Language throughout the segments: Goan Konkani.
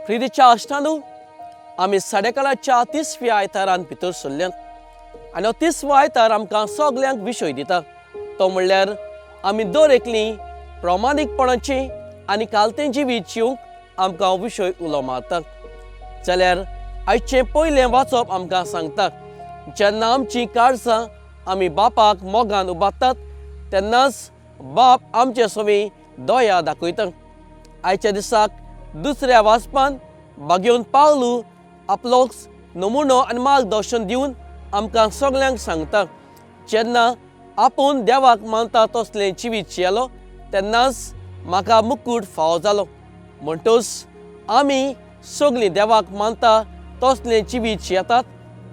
प्रितीच्या अश्टानू आमी साडेकालाच्या तिसव्या आयतारान भितर सरल्यात आनी हो तिसवो आयतार आमकां सगल्यांक विशय दिता. तो म्हणल्यार आमी दर एकली प्रमाणीकपणाची आनी कालतें जिवीत जिवंक आमकां हो विशय उलो मारता. जाल्यार आयचें पयलें वाचप आमकां सांगता, जेन्ना आमचीं काळजां आमी बापाक मोगान उबारतात तेन्नाच बाप आमचे सवी दया दाखयता. आयच्या दिसाक दुसऱ्या वाचपान बागेवन पावलू आपलोच नमुनो आनी मार्गदर्शन दिवन आमकां सगल्यांक सांगता, जेन्ना आपूण देवाक मानता तसलें जिवीत जियेलो तेन्नाच म्हाका मुकूट फावो जालो. म्हणटच आमी सगळीं देवाक मानता तसलें जिवीत जियेतात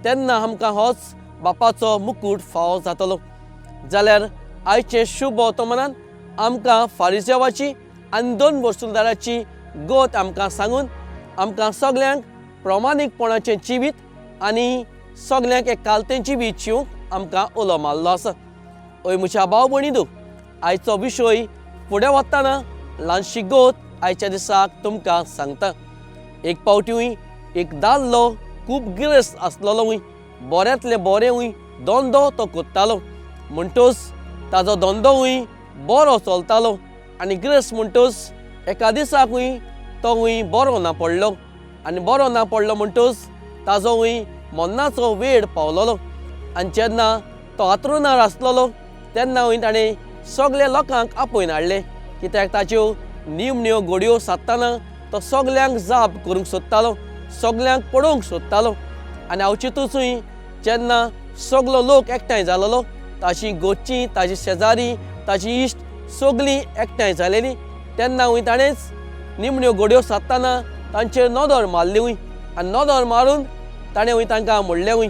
तेन्ना आमकां होच बापाचो मुकूट फावो जातलो. जाल्यार आयचें शुभ वर्तमानान आमकां फारिजेवाची आनी दोन वसुलदाराची गत आमकां सांगून आमकां सगल्यांक प्रमाणीकपणाचें जिवीत आनी सगल्यांक एक कालतें जिवीत जिवंक आमकां उलो मारलो आसा. हय म्हज्या भाव भयणींनो, आयचो विशय फुडें वतना ल्हानशी गत आयच्या दिसाक तुमकां सांगता. एक फावटी एक दादलो खूब गिरेस्त आसलेलो, बऱ्यांतलें बरेंय धंदो तो करतालो. म्हणटच ताजो धंदोय बरो चलतालो आनी गिरेस्त म्हणटच एका दिसाकूय तोवूय बरो ना पडलो आनी बरो ना पडलो म्हणटच ताजोय मरणाचो वेळ पावलोलो. आनी जेन्ना तो हातरुणार आसलेलो तेन्नाय ताणें सगल्या लोकांक आपोवन हाडलें, कित्याक ताच्यो निमण्यो घडयो सादतना तो सगल्यांक जाप करूंक सोदतालो, सगल्यांक पळोवंक सोदतालो. आनी अवचितूय जेन्ना सगलो लोक एकठांय जालोलो, ताची घरचीं, ताजी शेजारी, ताजी इश्ट सगळीं एकठांय जालेलीं तेन्नाय ताणेंच निमण्यो घडयो सादतना तांचेर नदर मारली आनी नदर मारून ताणें तांकां म्हणलें,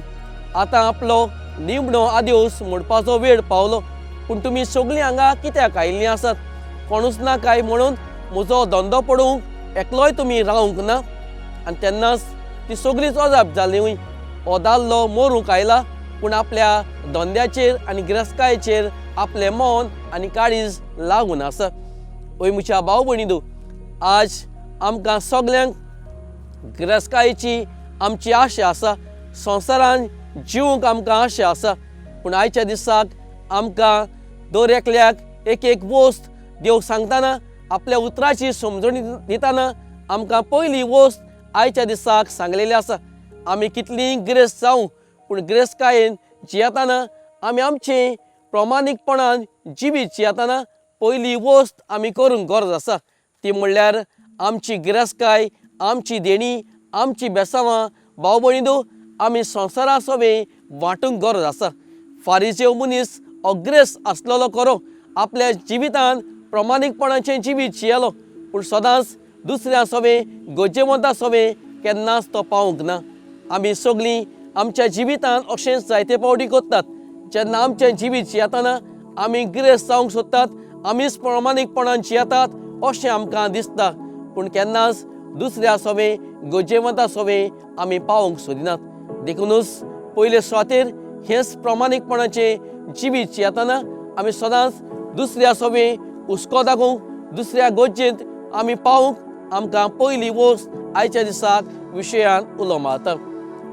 आतां आपलो निमणो आदेवस म्हणपाचो वेळ पावलो, पूण तुमी सगळीं हांगा कित्याक आयिल्लीं आसात? कोणूच ना काय म्हणून म्हजो धंदो पडूंक एकलोय तुमी रावंक ना. आनी तेन्नाच ती सगळींच अजाप जाली, हो दादलो मरूंक आयला पूण आपल्या धंद्याचेर आनी गिरेस्तकायेचेर आपलें मन आनी काळीज लागून आसा. हय म्हज्या भाव भयणींनो, आज आमकां सगल्यांक गिरेस्तकायेची आमची आशा आसा, संवसारान जिवंक आमकां आशा आसा, पूण आयच्या दिसाक आमकां दर एकल्याक एक एक वस्त देव सांगतना आपल्या उतराची समजणी दितना आमकां पयली वस्त आयच्या दिसाक सांगलेली आसा. आमी कितलीं गिरेस्त जावं पूण गिरेस्तकायेन जियेतना आमी आमचें प्रमाणीकपणान जिवीत जियेतना पयली वस्त आमी करूंक गरज आसा, ती म्हणल्यार आमची गिरेस्तकाय, आमची देणी, आमची बेसांवां भाव भयणींनो आमी संवसारा सवें वांटूंक गरज आसा. फारिजेव मनीस अग्रेस आसलेलो खरो, आपल्या जिवितान प्रमाणीकपणाचें जिवीत जियेलो, पूण सदांच दुसऱ्या सवें गरजेवंता सवें केन्नाच तो पावूंक ना. आमी सगळीं आमच्या जिवितान अशेंच जायते फावटी करतात, जेन्ना आमचें जिवीत जियेतना आमी गिरेस्त जावंक सोदतात, आमीच प्रमाणीकपणान जियेतात अशें आमकां दिसता, पूण केन्नाच दुसऱ्या सवें गरजेवंता सवें आमी पावोवंक सोदिनात. देखुनूच पयले सुवातेर हेंच प्रमाणीकपणाचें जिवीत जियेतना आमी सदांच दुसऱ्या सवें हुस्को दाखोवंक, दुसऱ्या गरजेंत आमी पावूंक आमकां पयली वस्त आयच्या दिसाक विशयान उलो मारता.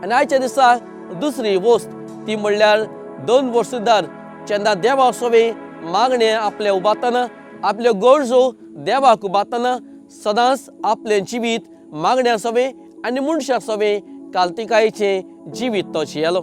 आनी आयच्या दिसाक दुसरी वस्त ती म्हणल्यार दोन वर्सुदार जेन्ना देवा सवें मागणें आपलें उबारतना, आपल्यो गरजो देवाक उबारतना सदांच आपलें जिवीत मागण्या सवें आनी मनशां सवें कालतिकायेचें जिवीत तो जियेलो.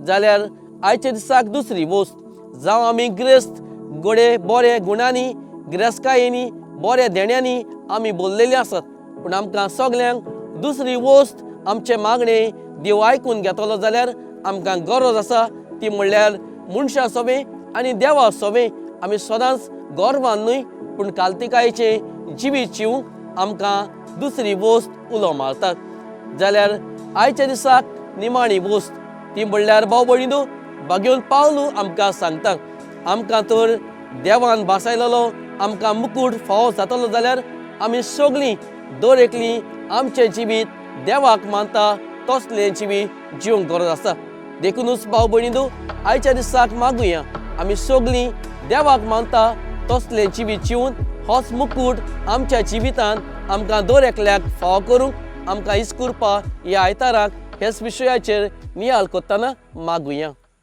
जाल्यार आयच्या दिसाक दुसरी वस्त, जावं आमी गिरेस्त गोडे बरे गुणांनी, गिरेस्तकायेनी, बऱ्या देण्यांनी आमी बोल्लेली आसात, पूण आमकां सगल्यांक दुसरी वस्त आमचें मागणें देव आयकून घेतलो जाल्यार आमकां गरज आसा ती म्हणल्यार मनशां सवें आनी देवा सवें आमी सदांच गर्वान न्हय पूण कालतिकायेचें जिवीत जिवंक आमकां दुसरी वस्त उलो मारतात. जाल्यार आयच्या दिसाक निमाणी वस्त ती म्हणल्यार भाव भयणींनो, बागेवन पावलू आमकां सांगता, आमकां तर देवान भासायलेलो आमकां मुकूट फावो जातलो जाल्यार आमी सगळीं दर एकलीं आमचें जिवीत देवाक मानता तसलें जिवीत जिवंक गरज आसा. देखुनूच भाव भयणींनो, आयच्या दिसाक मागुया आमी सगळीं देवाक मानता तसलें जिवीत जिवन होच मुकूट आमच्या जिवितान आमकां दर एकल्याक फावो करूंक आमकां हीच कृपा ह्या आयताराक ह्याच विशयाचेर नियाळ करतना मागुया.